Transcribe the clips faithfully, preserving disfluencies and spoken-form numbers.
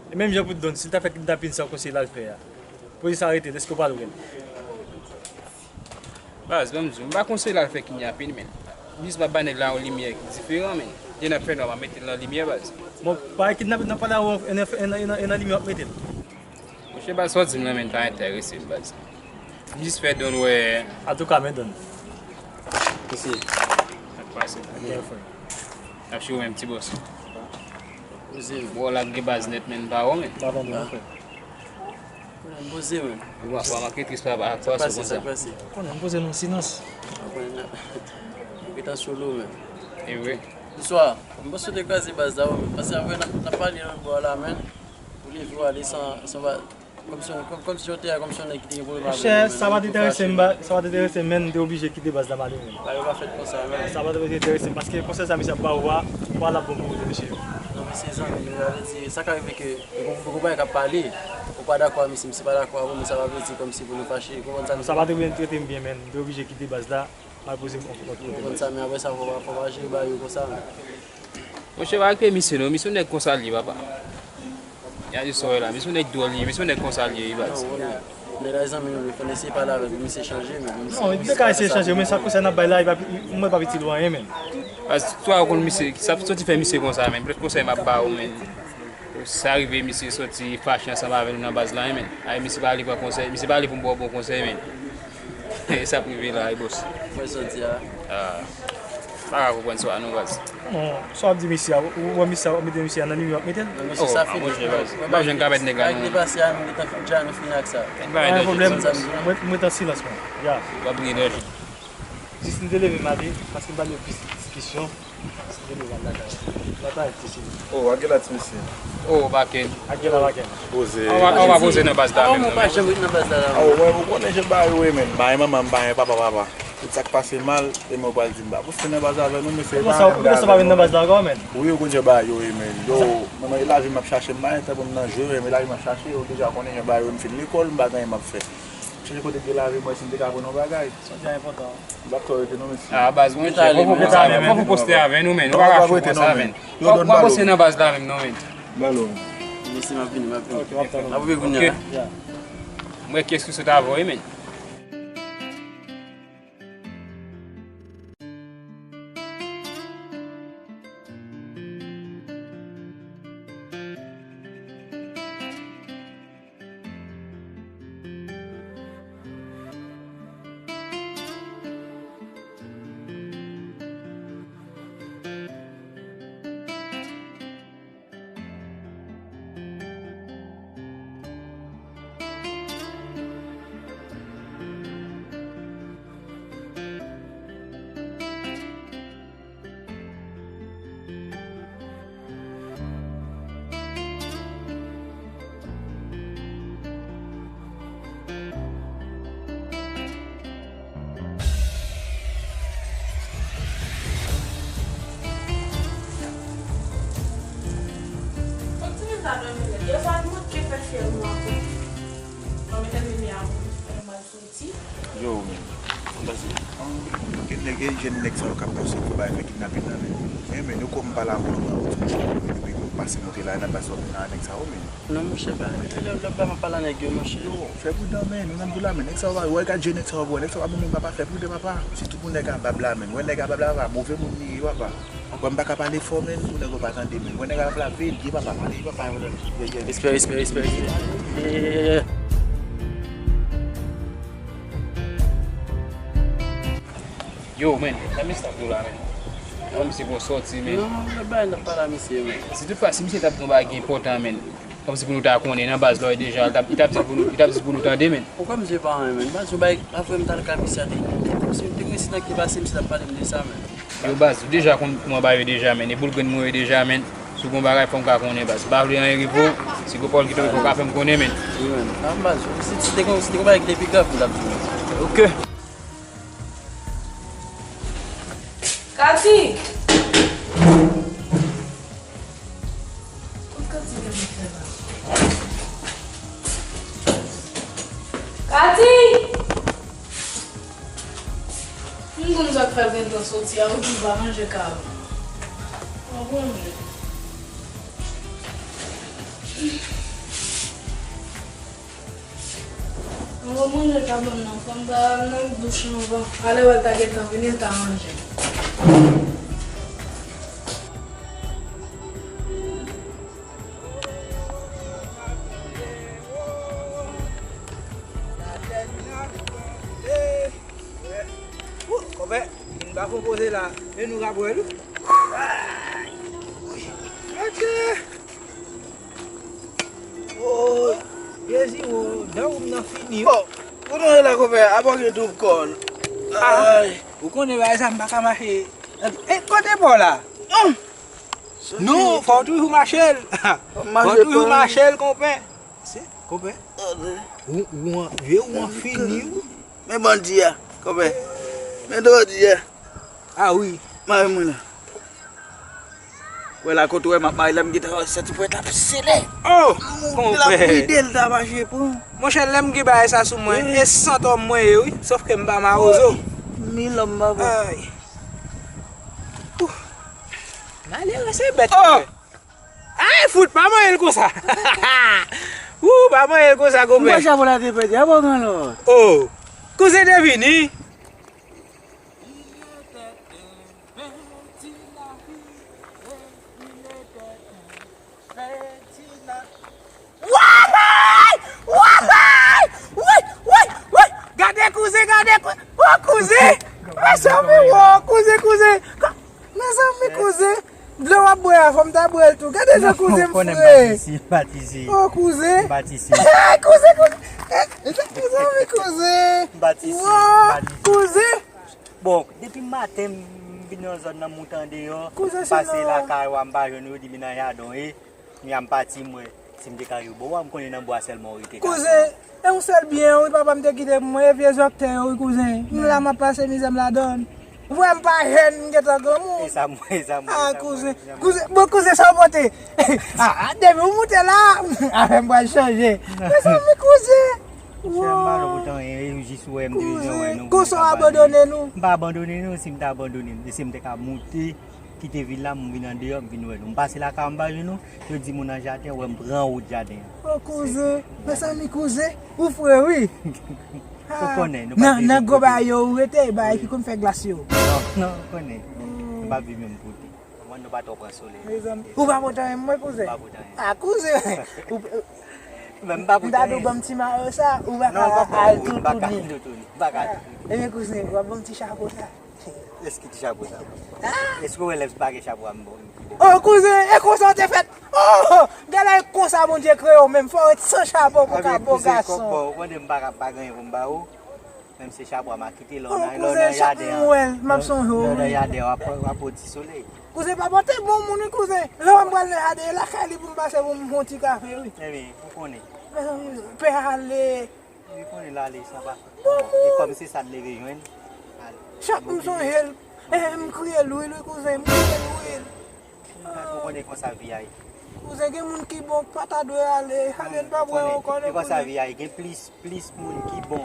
E menm jan pou Don, si l ta fè kidnapin sa w konseye l al fè a, polis arete l, èske w pral wè l? Baz, ban m di w, m pa konseye l al fè kidnapin, men. M jis m ap bay nèg la yon limyè ki diferan, men. Jan n ap fè nwa, m ap mete l nan limyè, baz. Bon, parèy kidnapin nan pale avè w, e nan, e nan, e nan, e nan limyè w ap mete l. Monchè, baz, sa w di m nan, men, pa enterese m, baz. M jis fè Don wè. Antouka, men Don. Mesye. Sa k pase? Byen, frè. N ap chire menm ti bòs. Poze, men. Bon, la gen baz nèt, men, pa wè, men. Pa tande, mon frè. Konnen m poze, men. Ou pa manke tris, papa, ak pase konsa. Sa k pase? Konnen m poze nan silans. Ou konnen n ap, nou gentan sou lou, men. E vre. Bonswa. M panse w te kraze baz la, wi, men. Paske apre n ap, n ap pale lòt bò a la, men. Ou leve w ale san, san ba-, kòmsi, kòm, kòmsi w te a, kòmsi yon nèg ki te gen pwoblèm avè nou, men. Monchè, sa pa t enterese m, ba-, sa pa t enterese m, men m te oblije kite baz la m ale, men. Bagay yo pa fèt konsa, men. Sa pa t enterese m, paske konsèy sa misye ap ba ou a, ou pa l ap bon pou ou, mesye. Non, men se zanmi nou, sa vle di, sa ka rive ke, gon, gon bagay k ap pale, ou pa dakò a misye, misye pa dakò avè w, men sa pa vle di kòmsi pou nou fache, ou konprann sa m di la? Sa pa t enterese m byen, men m te oblije kite baz la, m al poze m yon lòt kote. Ou konprann sa, men apre sa, fò, fò pa jere bagay yo konsa, men. Monchè, pa okipe misye non, misye yon nèg konsa l ye, papa. Gade sa w wè la, misye yon nèg dwòl li ye, misye yon nèg konsa l ye, wi, baz. Non, wi, men. Nèg la se zanmi nou, wi, fò n eseye pale avè l pou misye chanje, men pou misye. Non, li te ka eseye chanje, men sa konsèy n ap bay la, li pa, mwen pa itil ou anyen, men. Baz, twa ou konn misye, sa soti fè misye konsa, men. Petèt konsèy m ap ba ou, men. Sa rive, misye soti fache ansanm avè nou nan baz la, wi, men. Ay, misye pa ale pran konsèy, misye pa ale pou m ba w bon konsèy, men. E sa ap rive la, wi, bòs. Mwen soti a. Ah. Pa ka konprann sa non, baz. Non, sa w ap di misye a, ou wè misye a, w ap mete misye a nan limyè, w ap mete l? Non, mesye, sa fini. Oh, ah, monchè, baz. Pa jwenn ka mèt nèg la non. Bagay ki te pase a, nou gentan fin, deja nou fini ak sa. Pa gen pwoblèm. Mwen, mwen t an silans, mwen. Ya. W ap gen danje. Jis m te leve m ale, paske m pa vle plis diskisyon. M te leve m al lakay. Lakay, ti cheri. Oh, ak gen la, ti mesye. Oh, Baken. Ak gen la, Baken. Poze. Ou pa, ou pa poze nan baz la menm non, men. Ou pa janm ret nan baz la la. Oh, wè, ou konnen jan bagay yo ye, men. Bayen manman m, bayen papa, papa. Tout sa k pase mal, e mwen pral di m pa poste nan baz avè nou, mesye. Kòman sa, kòman sa w pa vin nan baz la ankò, men? Wi, ou konn jan bagay yo ye, men. Yo, mwen, mwen, e lavi m ap chache, m pa gen tan pou m nan jwe, men e lavi m ap chache, ou deja konnen jan bagay yo, m fin lekòl, m pa gen anyen m ap fè. Chèche kote k gen lavi, m wè si m te ka pran yon bagay. Sa deja enpòtan. M p ap twò rete non, mesye. Ah, baz, monchè, fòk ou poste avè nou, men. Ou pa ka cho konsa, men. Fòk ou pa poste nan baz la menm non, men. Balo. Mesye, m ap vini, m ap vini. Ok, m ap tann ou. M ap vini kounye a. Ok. Mwen, kiyès ki sot avè w, men? Fòk timoun sa dòmi nèt. Yè swa nou manke fè fyèl nou ankò. Mwen mete mimi a pou nou fè mal soti. Yo, men. Ann pase. Ann, gen nèg, gen jèn nèg sa yo k ap pase pou bay fè kidnapin nan, men. Men, men, yo kòm pa la, mwen, mwen, mwen, mwen, mwen, pase monte la, nan baz wè nan nèg sa yo, men. Non, monchè, pa, lè, lè, lè, pa, pa la nèg yo, monchè. Yo, fè pridan, men, nou nan vil la, men, nèg sa yo, wè gad je nèg sa yo, wè nèg sa yo, pa bon moun, papa, fè pridan, papa. Se tout moun nèg a bab la, men, wè nèg a bab la, papa, move moun li ye, papa. Wè m pa ka pale fò, men, pou nèg yo pa tande, men, wè nèg a bab la, veye, papa, pale, papa, ye, ye. Respè, respè, respè, respè. Ye, ye, ye, ye. Yo, men, sa misye ap di w la, men. Kòmsi pou w sòti, men. Non, non, men bagay n ap pale a misye, men. Si toutfwa, si misye t ap di yon bagay ki enpòtan, men. Kòmsi pou nou ta konnen, nan baz la, deja, li t ap, li t ap di pou nou, li t ap di pou nou tande, men. Ou kwè misye pa anyen, men. Baz, yon bagay, apre m t al ka misye a, te, te, kòmsi, te gen ensidan ki pase, misye t ap pale m de sa, men. Yo, baz, ou deja konn kòman bagay yo deja, men. E boul grenn mwen yo deja, men. Si w gen yon bagay, fò m ka konnen, baz. M pa vle anyen rive w. Si gen pawòl ki tonbe, fò w ka fè m konnen, men. Wi, men. Nan baz, si, si te gen, si te gen yon bagay ki te pi grav, m t ap di w. Ok. Kati! Kot Kati gentan fè la? Kati! M konn sa k fè l gentan soti a, ou di l pa manje kawòt. Mwen konn. Bon, manje ka ban m nan, fò m ta al nan douch anvan. Alè w al ta gentan vini, l ta ranje. Konpè, vin ba konpoze la, e nou ka bwè l. Ok. Oh, Jezi, oh, dan ou nan fini. Oh, ou nan la konpè, apa gen doub kòl. Ay. Ou konnen bagay sa m pa ka mache. E kote pa w la? Non, fò w toujou mache l. Fò w toujou mache l, konpè. Se, konpè. Ou, ou an, vye ou an fini, wi. Men bandi a, konpè. Men bandi a. Ah wi. Mari mwen la. Wè la kote wè m ap mari la, m gentan wè santi pwèt la ap sele. Oh! L ap vide l ta mache pran. Monchè, lè m gen bagay sa sou mwen, e san tòm mwen ye wi, sòf ke m pa mawozo. Mil òm pa bon. Ay. Malere se bèt. Oh! Ay, fout, pa manyen l konsa. Wou, pa manyen l konsa, konpè. Mwen chapo la te pèdi, a bon, gran lòt. Oh, kouzen te vini. Wahey! Wahey! Woy! Woy! Woy! Gade kouzen, gade kouzen! Wo kouzen! Mezanmi, wo kouzen, kouzen! Mezanmi, kouzen! Dlo w ap bwè a, fò m ta bwè l tou. Gade jan kouzen m fre. Oh, kouzen. Kouzen, kouzen. Mezanmi, kouzen. Wo, kouzen. Bon, depi maten m vin nan zòn nan, m moute andeyò, m pase lakay w a, m pa jwenn ou, yo di m nan jaden w ye. Kounya m pati, m wè si m te ka rive bò w a, m konnen nan bwa sèlman ou rete. Kouzen, e yon sèl byen wi papa m te kite pou mwen, e vye zòktè yo wi kouzen. M la m ap pase mizè m ladann. Ou wè m pa jèn, m gentan granmoun. E sa m wè, e sa m wè. Ah, kouzen, kouzen, bon, kouzen, sa w pote? Ah, depi w moute la, afè m pral chanje. Mezanmi, kouzen. Chè m pa lòt anyen, e jis wè m te bezwen wè nou. Kouzen, konsa w abandone nou? M pa abandone nou, si m ta abandone, e si m te ka moute, kite vil la, m vin andeyò, m vin wè nou. M pase lakay w, m pa jwenn nou, yo di m ou nan jaden, wè m pran wout jaden an. Oh, kouzen, mezanmi, kouzen, ou fre wi. Ou konnen, nou pa viv menm kote. Nan gwo bagay yo ou rete, bagay ki konn fè glas yo. Non, non, ou konnen. Nou pa viv menm kote. Mwen, nou pa twò pran solèy. Mezanmi, ou pa pote anyen mwen, kouzen? M pa pote anyen. Ah, kouzen. Ou, men m pa pote anyen. M ta dwe ban m ti mayo sa, ou pa ka al toutouni. Non, m pa ka toutouni. M pa ka toutouni. Ebyen, kouzen, w ap ban m ti chapo sa. Èske ti chapo sa bon? Èske w wè lè m pa gen chapo a m bon? Oh, kouzen, e konsa w te fèt? Oh, gade konsa Bondye kreye w menm, fò w ret san chapo pou w ka bon gason. Bon, ou konnen m pa ka pa gen anyen pou m ba ou. Menm se chapo a m a kite lè w nan jaden an. Kouzen, chak mwen m wè l, m ap sonje w wi. Lè w nan jaden an, w ap, w ap pran ti solèy. Kouzen pa pote bon moun wi, kouzen. Lè w wè m pral nan jaden an, lakay li pou m pase pou m pran ti kafe wi. Ebyen, ou konnen. Mezanmi, pè ale. Li konnen l ale san pa. Bon, e kòm se sa n leve jwenn. Chak m sonje l, eh, m kriye lwil wi kouzen, m kriye lwil. Ou konnen konsa vi a ye. Kouzen, gen moun ki bon pa ta dwe ale, ale n pa wè yo konnen. E konsa vi a ye, gen plis, plis moun ki bon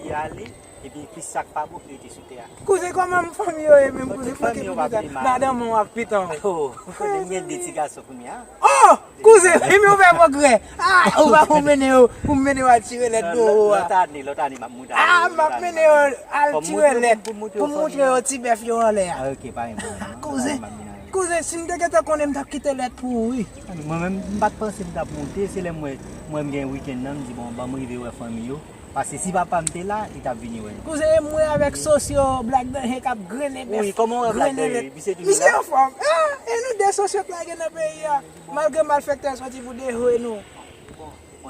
ki ale, epi plis sa k pa bon ki rete sou tè a. Kouzen, kòman fanmi yo ye menm, kouzen? Kote fanmi yo pa pi mal. Madanm ou ap pitan w. Oh, ou konnen m gen de ti gason kounye a. Oh! Kouzen, ebyen ou fè pwogrè. Ah, ou pa pou mennen yo, pou mennen yo al tire lèt dlo a. Lòt ane, lòt ane, m ap monte. Ah, m ap mennen yo al tire lèt pou m montre yo ti bèf yo anlè a. Ah, ok, pa gen pwoblèm. Kouzen, kouzen, si m te gentan konnen, m t ap kite lèt pou ou wi. Mwen menm, m pa t panse m t ap monte, se lè m wè, m wè m gen wikenn nan, m di, bon, ban m rive wè fanmi yo. Paske si papa m te la, li t ap vini wè nou. Kouzen, e mwen avèk Sosyo, Black Danje k ap grennen bèf. Wi, kòman w wè Black Danje? Misye toujou la? Misye anfòm. Ah, e nou de Sosyo k lage nan peyi a. Malgre malfektè soti pou dejwe nou.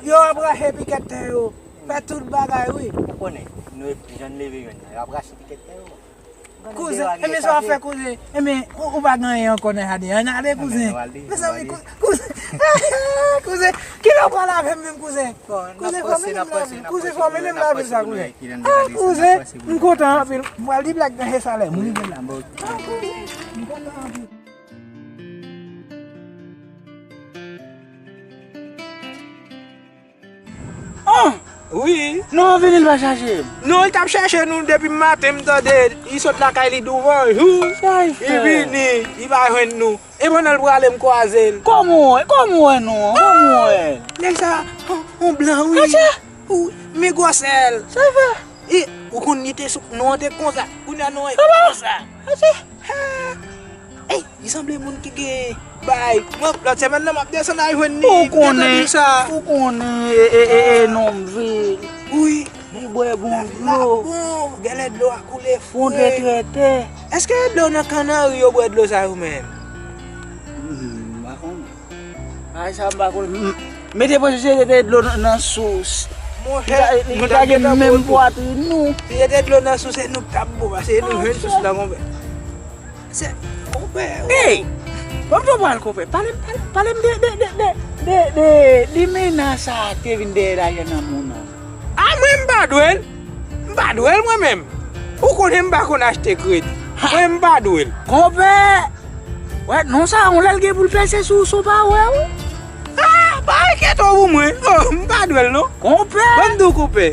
Yo ap rache pikèt tè yo. Fè tout bagay, wi. Ou konnen, nou jan n leve jwenn nan, yo ap rache pikèt tè yo. Kouzen, ebyen sa w ap fè, kouzen? Ebyen, ou, ou pa gen anyen ankò nan jaden an. Ann ale, kouzen. Mezanmi, kouzen. Kouzen, kilè w pral avè m menm, kouzen? Kouzen, fò w mennen m lavil. Kouzen, fò w mennen m lavil sa, kouzen. Ah, kouzen, m kontan anpil. M pral di Black Danje sa lè m rive la. Ah, kouzen, m kontan anpil. Oh! Wi. Non, vini, l pa chache m. Non, li t ap chèche nou depi maten, m tande li sot lakay li douvan jou. Li vini, li pa jwenn nou. E pandan l prale, m kwaze l. Kòman w wè? Kòman w wè nou an? Kòman w wè? Nèg sa, on, on blan, wi. Atchè! Wi. Mi gwosè l. Sa fè? E, ou konn li te sou, non an te konsa. Kounye a non an konsa. Ey, li sanble moun ki gen bay. Mwen, lòt semèn nan, m ap desann al jwenn li. Ou konnen, ou konnen, e, e, e, e, nonm vre. Wi. Li bwè bon dlo. Bon, genlè dlo a koule fre. Bon trètrètè. Èske dlo nan kannari yo bwè dlo sa yo menm? Hmm, m pa konnen. Ay, sa m pa konnen. M, mete pwosye se te dlo nan, nan sous. Monchè, li ta gen menm pwatrin nou. Si se te dlo nan sous, se nou k t ap bon, paske nou jwenn sous la, konpè. Se, konpè. Ey! Bon, bon, bon, konpè. Pale, pale, pale m de, de, de limena sa a ki te vin dèyè lajan nan moun nan. A, mwen, m pa dwe l. M pa dwe l, mwen menm. Ou konnen m pa konn achte kredi. Mwen, m pa dwe l. Konpè! Wè, non sa, yon lè l gen pou l pèse sou ou, se w pa wè, wi. Ah, pa enkyete w pou mwen. Oh, m pa dwe l, non. Konpè! Ban m di w, konpè.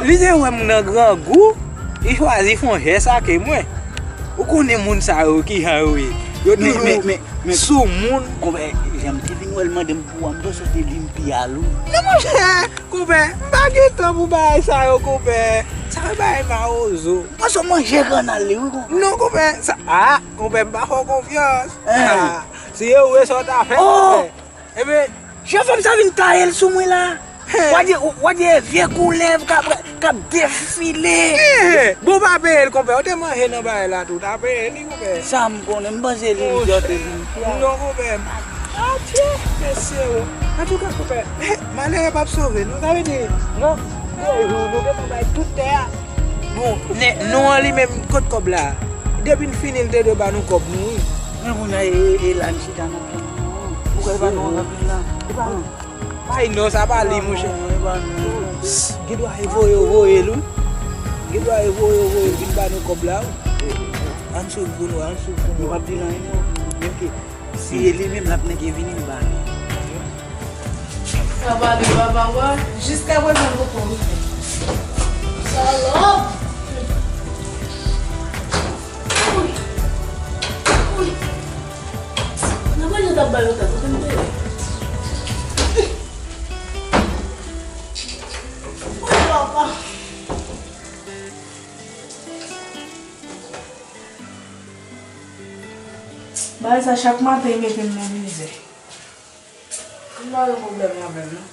Li te wè m nan grangou, li chwazi fè yon jès ak mwen. Ou konnen moun sa yo, kijan yo ye. Yo toujou sou moun. Konpè, jan m te vin wè l mande m pou a, m panse se li m pi al, wi. Non, monchè, konpè, m pa gen tan pou bagay sa yo, konpè. Sa yo bagay mawozo. Mwen sot manje kannal li, wi, konpè. Non, konpè, sa, ah, konpè, m pa fè w konfyans. Ah, si yo wè sa w ta fè, konpè. Ebyen, jan fanm sa vin taye l sou mwen la. Wadye, wadye vye koulèv k ap, k ap defile. Bon, w pa peye l, konpè. Ou te manje nan bagay la tou. Ou ta peye li, konpè. Sa m konnen, m panse li m te vin fè. Non, konpè. Adye, mesye o. Antouka, konpè, malere p ap sove, non, sa vle di, non, gwo jou, nou gentan bay tout tè a. Bon, non an li menm, kot kòb la? Depi n fini, l te dwe ba nou kòb nou, wi. Men kounye a, e, e, e la, m chita nan pye m. Ou kwè e pa nou anpil la? E pa nou. Ay non, sa pa li, monchè. Gen dwa e voye yo voye l, wi. Gen dwa e voye yo voye l vin ba nou kòb la, wi. Ann swiv pou nou, ann swiv pou nou. Nou p ap di l anyen, non. Ok. Si e li menm l ap nèk e vini, m ba li. Sa pale papa, wè, jiskaprezan nou poko rive. Salòp! Wi. Wi. Nan mwen, yo t ap ba yo tèt, kote m te ye? Wi, papa. Bagay sa chak maten e mete m nan mizè. M pa gen pwoblèm avè l non.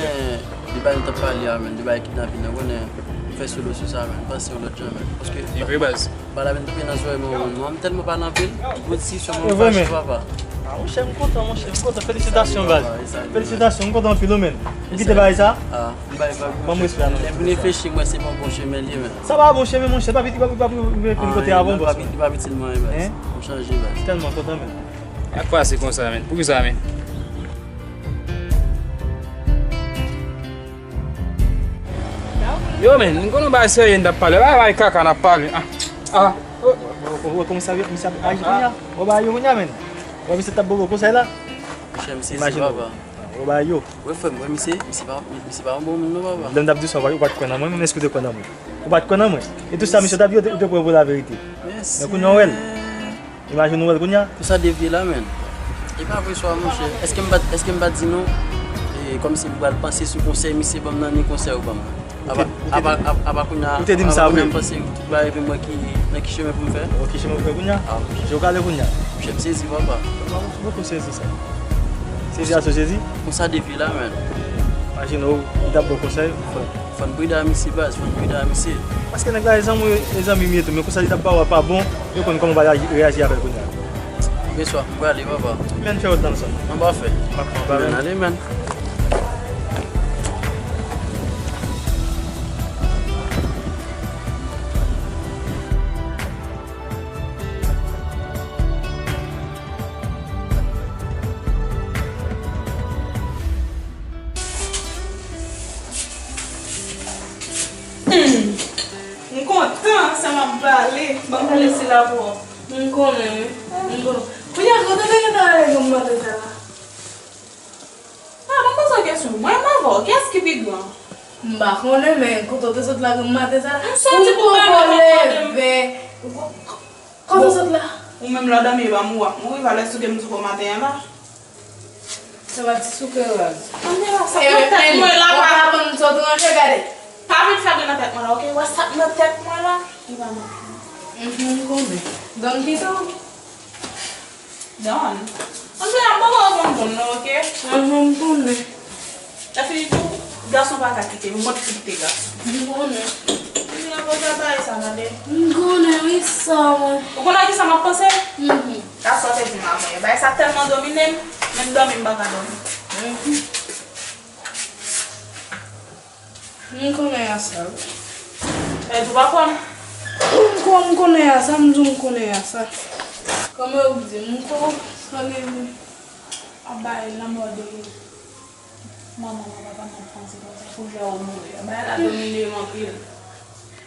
Men, de bagay nou t ap pale a, men, de bagay kidnapin nan, konnen, m fè solo sou sa, men, m panse yon lòt jan, men. Paske, e vre, baz. Bagay la vin tonbe nan zòrèy mwen, mwen, mwen tèlman pale anpil, gon diskisyon mwen fache, papa. Ah, monchè, m kontan, monchè, m kontan. Felisitasyon, baz. Felisitasyon, m kontan anpil, wi, men. Ou kite bagay sa? Ah, m bay vag. Ban m respè a, non. Lè m reflechi, mwen, se pa bon chemen li ye, men. Sa pa bon chemen, monchè, pa vin, pa vin, pa vin kote avan, bòs. Li pa vin itil mwen, baz. Hein? M chanje, baz. Tèlman kontan, men. Ak pase konsa, men. Poukisa, men? Yo, men, m konnen w bagay serye n t ap pale. Bagay, bagay kaka n ap pale. Ah, ah. Ou wè kòman misye ap aji kounye a? Ou bagay yo kounye a, men. Ou wè misye t ap bobo konsèy la? Monchè, misye se papa. Ou bagay yo. Wè frè m, wè misye, misye pa, misye pa yon bon moun non, papa. Lè m t ap di sa, ou pa t kwè nan mwen, men èske w te kwè nan mwen? Ou pa t kwè nan mwen. E tout sa misye t ap di, ou te, ou te pran pou laverite. Men kounye a w wè l. Imajine w wè l kounye a. Tout sa devye la, men. E pa vre swa, monchè. Èske m pa t, èske m pa t di nou? E, kòmsi m pral panse sou konsèy misye ban m nan, ni konsèy ou ban m nan. Apa, apa, apa, apa kounye a, ou te di m sa vre. Kounye a m panse tout bagay epi mwen ki nan ki chemen pou m fè. Ou ki chemen pou fè kounye a? Ah. Kote w prale kounye a? Monchè, m sezi, papa. Mwen poko sezi sa. Sezi a sou sezi? Konsa de vi la, men. Imajine w, li t ap ba w konsèy. Fò, fò n pridan ak misye, baz, fò n pridan ak misye. Paske nèg la, e zanmi, e zanmi m ye tou, men konsa li t ap ba w a pa bon, yo konn kòman w va reyaji, reyaji avè l kounye a. Bonswa, m prale, papa. Men fè wout la ansanm. Anba fè. Anba fè. Men ale, men. Hmm. M kontan, sa m ap pale. Ban m pale sila pou ou. M konnen, wi. M konnen. Kounye a, kote w te gentan ale granm maten sa la? Ah, mwen poze w kesyon. Mwen menm avè w, kiyès ki pi gran? M pa konnen, men kote w te sot la granm maten sa la? M soti pou m poko leve. Kote w sot la? Ou menm lè w dòmi, e pa m ou ap mouri, valè souke m souke w maten an la. Se pa ti souke raz. Anmè la, sa k nan tèt mwen la, pa. Ou pa konn sa w te ranje, gade. Pa vin fè bri nan tèt mwen la, oke? Wè sa k nan tèt mwen la, e pa mwen. Mhm, m konnen. Donn kite w. Don. Ann tou, m poko reponn Don non, oke? Anhan, m konnen. Lè fini tou, gason pa ka kite, mòd fi kite gason. M konnen. Fini an, poze bagay sa, tande. M konnen, wi, sa, mwen. Ou konnen kisa m ap panse? Mhm. Sa w te di m avan yè. Bagay sa tèlman domine m, menm dòmi, m pa ka dòmi. Mhm. M konnen a sa, wi. Èske ou pa kwè m? M kwè, m konnen a sa, m di w m konnen a sa. Kòman yo di, m kwè w, sa gen wi. Ap bay lanmò de manman m ak papa m nan franse konsa, pou lè ou mouri. Bagay la domine m anpil.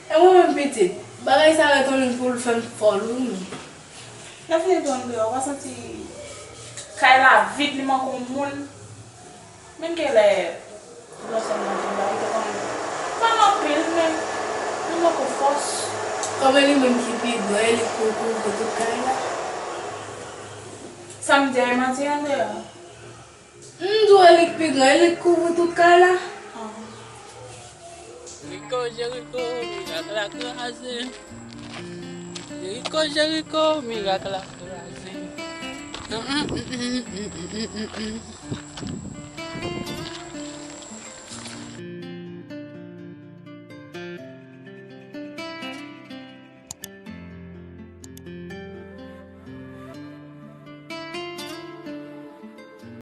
E mwen menm pitit, bagay sa retonnen pou l fè m fòl wi, mwen. Lè fini tou, Andrea, ou pa santi kay la vid, li manke yon moun? Menm ke lè lòt sèl nan fè bagay, te konn pa m anpil, men li manke fòs. Kòm e li menm ki pi gran, e li k pou kouvri tout kay la. Sa m di a, e manti, Andrea? M di w e li k pi gran, e li k kouvri tout kay la. Ah. Jeriko, Jeriko, mirak la kraze. Jeriko, Jeriko, mirak la kraze.